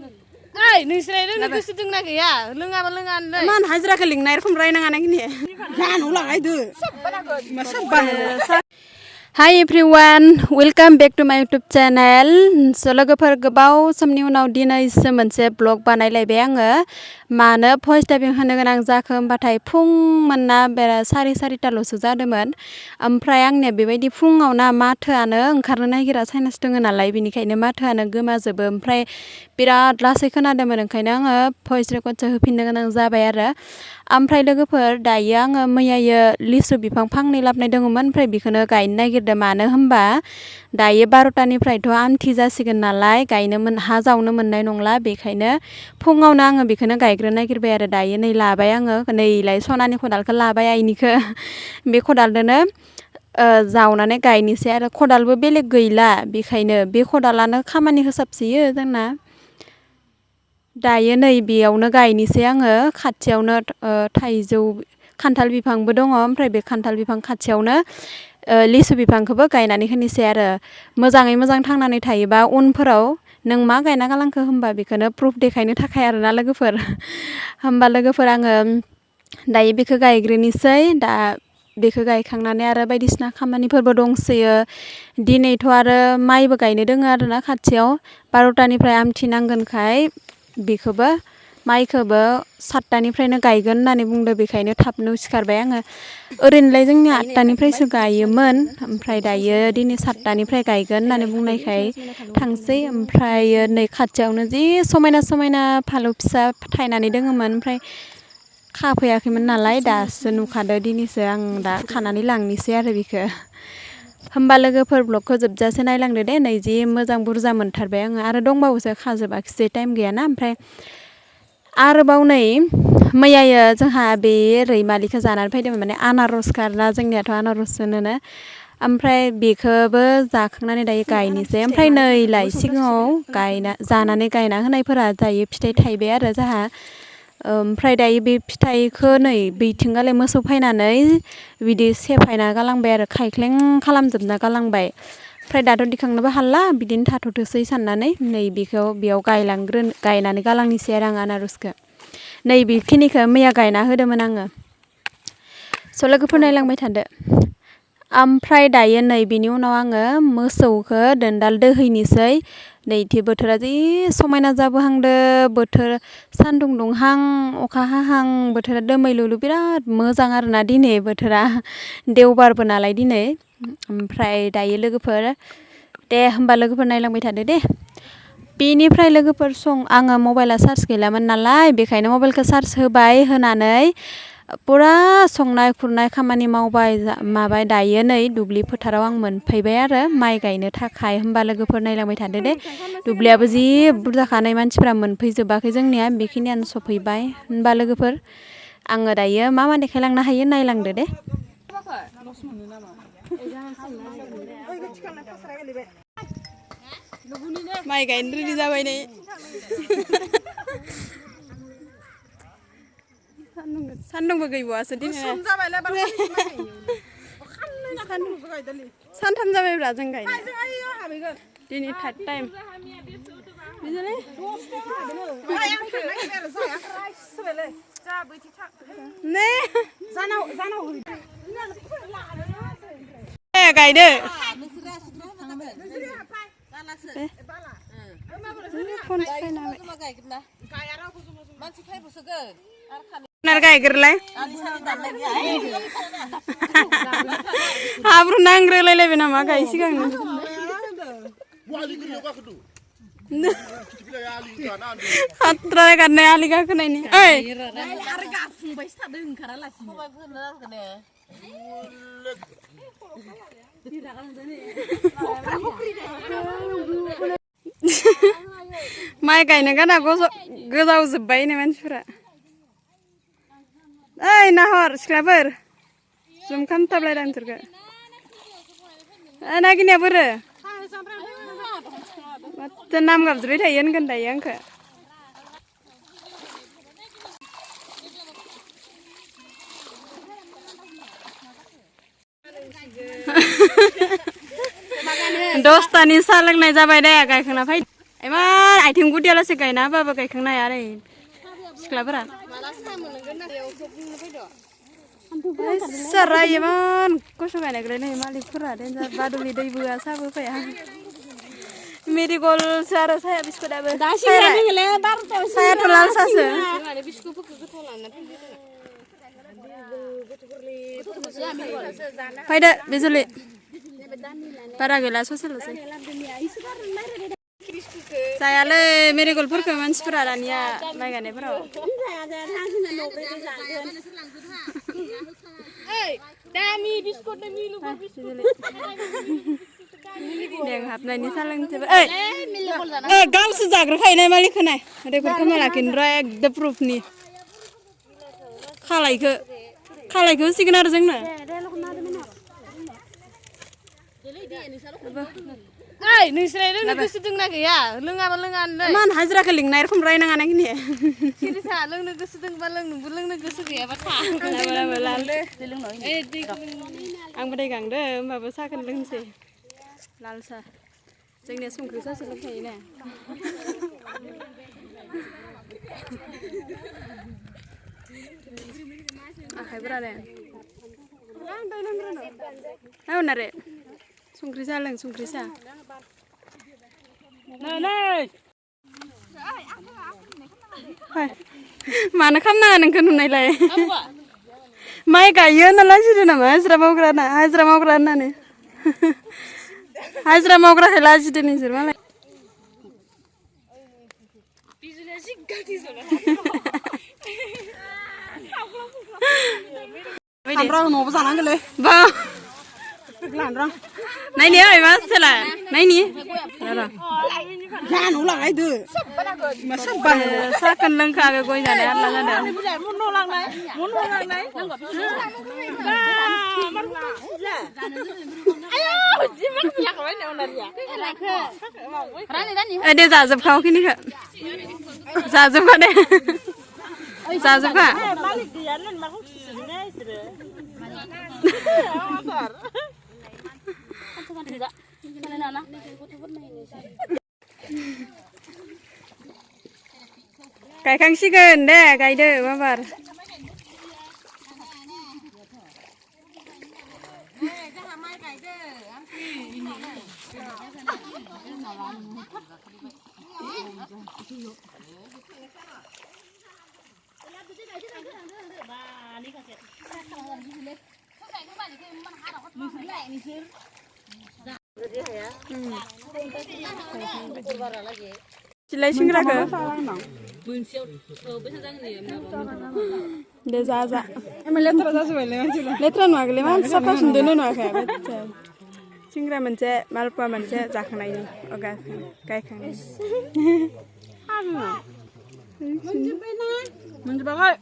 ओइ नोंसोर लोंनो गोसो दंना गैया लोङाबा लोङानो मान हाजिराखौ लिंनाय रखम रायनाङा नागिनि जानो लागायदो Hi everyone, welcome back to my YouTube channel. So लोगोफोर गोबाव समनि उनाव दिनैसो मोनसे ब्लग बानायलायबाय आङो मानो भइस टाइपिं होनो गोनां जाखो होनबाथाय फुंमोनना बेरा 4:30ल'सो जादोंमोन ओमफ्राय आंनिया बेबायदि फुङाव ना माथोआनो ओंखारनो नागिरा साइनास दङ नालाय बेनिखायनो माथोआनो गोमाजोबो ओमफ्राय बिराद लासै खोनादोंमोन ओंखायनो आङो भइस रेकर्डसो होफिननो गोनां जाबाय आरो ओमफ्राय लोगोफोर दायो आङो मैयायो लिसु बिफां फांनै लाबोनाय दङमोन ओमफ्राय बेखौनो गायनो नागिरदों मानो होनबा दायो 12टानिफ्रायथ' आमथि जासिगोन नालाय हा जावनो मोननाय नंला बेखायनो फुङावनो आङो बेखौनो गायग्रोनो नागिरबाय आरो दायो नै लाबाय आङो नैलाय सनानि खदालखौ लाबाय आइनिखौ बे खदालजोंनो जावनानै गायनोसै आरो खदालबो बेलेग गैला बेखायनो बे खदालानो खामानि होसाबसोयो जोंना दायो नै बेयावनो गायनोसै आङो खाथियावनो थाइजौ खान्थाल बिफांबो दङ ओमफ्राय बे खान्थाल बिफां खाथियावनो लिसु बिफांखौबो गायनानै होनोसै आरो मोजाङै मोजां थांनानै थायोबा उनफोराव नों मा गायना गालांखो होनबा बेखौनो प्रुफ देखायनो थाखाय आरोना लोगोफोर होमबा लोगोफोर आङो दायो बेखौ गायग्रोनोसै दा बेखौ गायखांनानै आरो बायदिसिना खामानिफोरबो दंसोयो दिनैथ' आरो माइबो गायनो दोङो आरोना खाथियाव 12टानिफ्राय आमथि नांगोनखाय बेखौबो माइखौबो 7टानिफ्रायनो गायगोन होननानै बुंदों बेखायनो थाबनो सिखारबाय आङो ओरैनोलाय जोंनिया 8टानिफ्रायसो गायोमोन ओमफ्राय दायो दिनै 7टानिफ्राय गायगोन होननानै बुंनायखाय थांसै ओमफ्राय नै खाथियावनो जि समायना समायना फालौ फिसा थायनानै दोङोमोन ओमफ्राय खाफैयाखैमोन नालाय दासो नुखादो दिनैसो आं दा खानानै लांनोसै आरो बेखौ होमबा लोगोफोर ब्लगखौ जोबजासे नायलांदो दे नै जि मोजां बुरजा मोनथारबाय आङो आरो दंबावोसो खाजोबाखिसै टाइम गैयाना ओमफ्राय आरोबाव नै मैयायो जोंहा बे रैमालिखौ जानानै फैदोंमोन माने आनारसखौ आरोना जोंनियाथ' आनारस होनोनो ओमफ्राय बेखौबो जाखांनानै दायो गायनोसै ओमफ्राय नैलाय सिगाङाव जानानै गायना होनायफोरा दायो फिथाइ थाइबाय आरो जोंहा ओमफ्राय दायो बे फिथाइखौ नै बैथिंगालाय मोसौ फैनानै बिदि सेफायना गालांबाय आरो खायख्लें खालामजोबना गालांबाय ओमफ्राय दाथ' दिखांनोबो हाला बिदिनो थाथ'थोसै साननानै नै बेखौ बेयाव गायनानै गालांनोसै आरो आं आनारसखौ नै बेखिनिखौ मैया गायना होदोंमोन आङो स' लोगोफोर नायलांबाय थादो ओमफ्राय दायो नै बिनि उनाव आङो मोसौखौ दोनदाल दोहैनोसै नैथि बोथोरा जि समायना जाबोहांदो बोथोर सान्दुं दुंहां अखा हाहां बोथोरा दोमैलुलु बिराद मोजां आरोना दिनै बोथोरा देवबारबो नालाय दिनै ओमफ्राय दायो लोगोफोर दे होमबा लोगोफोर नायलांबाय थादो दे बेनिफ्राय लोगोफोर आङो मबाइला चार्ज गैलामोन नालाय बेखायनो मबाइलखौ चार्ज होबाय होनानै पुरा संनाय खुरनाय खामानि मावबाय दायो नै दुब्लि फोथाराव आं मोनफैबाय आरो माइ गायनो थाखाय होमबा लोगोफोर नायलांबाय थादो दे दुब्लियाबो जि बुरजाखानाय मानसिफ्रा मोनफैजोबाखै जोंनिया बेखिनियानो सफैबाय होनबा लोगोफोर आङो दायो मा देखायलांनो हायो नायलांदो दे माइ गायनो रेडि जाबाय नै सान्दुंबो गैबावासो दिनै सानथाम जाबायब्रा जों गायनो दिनै थार्ड टाइम गायदो गायग्रोलाय हाब्रु नांग्रोलायलायबाय नामा गाय सिगांनो खात्रा गारनाय आलि गाखोनायनि ओइ माइ गायनो गाना गोजावजोब्बाय नै मानसिफोरा ओइ नाहर सिख्लाफोर जुम खालामथाबलायदां नोंसोरखौ नागिनाया बोरो माथो नाम गाबज्रिबाय थायो होनगोन दायो आंखौ दसतानि साहा लोंनाय जाबाय दे गायखांना फै इमान आथिं गुदियालासे गायना होबाबो गायखांनो हाया नै सिख्लाफोरा सारा इमान खस्थ' गायनायखौलाय नै मालिकफोरा देन्जार बादुलि दै बोआ साबो फैया मेरिगल्डसो आरो साया बिस्कुटाबो सायाथ' लाल सासो फैदो बिजुलि बारा गैला ससेल'सै जायालै मेरिगल्डफोरखौ मानसिफोरा दानिया माइ गायनायफोराव हाबनायनि सा लोंजोबो गावसो जाग्रोखायो मालिकखौ नाय रेकर्ड खालामना लाखिनोब्रा एकदम प्रुफनि खालायखौ होसिगोन आरो जोंनो नोंसोर लोंनो गोसो दंना गैया लोङाबा लोङा मान हाजिराखौ लिंनाय रखम रायनाङा नाखिनि सिरिसा लोंनो गोसो दंबा लोंनोबो लोंनो गोसो गैयाबा आंबो दै गांदो होमबाबो साहाखौनो लोंसै लाल साहा जोंनिया संख्रि साहासो लोंखायो ना आखाइफोरानो आरे संख्रि साहा लों संख्रि साहा मानो खालामनाङा नोंखौ नुनायलाय माइ गायो होनना लाजिदो नामा हाजिरा मावग्रा होननानै हाजिरा मावग्राखाय लाजिदो नोंसोर मालाय न'आवबो जानांगोनलै बा नायनि ओइ मा सोला नायनि जानाव लागायदो साहाखौनो लोंखागो गय जानाय आदला जादों दे जाजोबखा खिनिखौ जाजोबखा दे जाजोबखा गायखांसिगोन दे गायदो माबार सिलाय सिंग्राखौ दे जा लेथ्रा जाजोबबायलै मानसिफ्रा लेथ्रा नुवाखैलै मानसि साफासिन दोनो नुवाखै सिंग्रा मोनसे मालपुवा मोनसे जाखांनायनि गायखांनाय मोनजोबाखै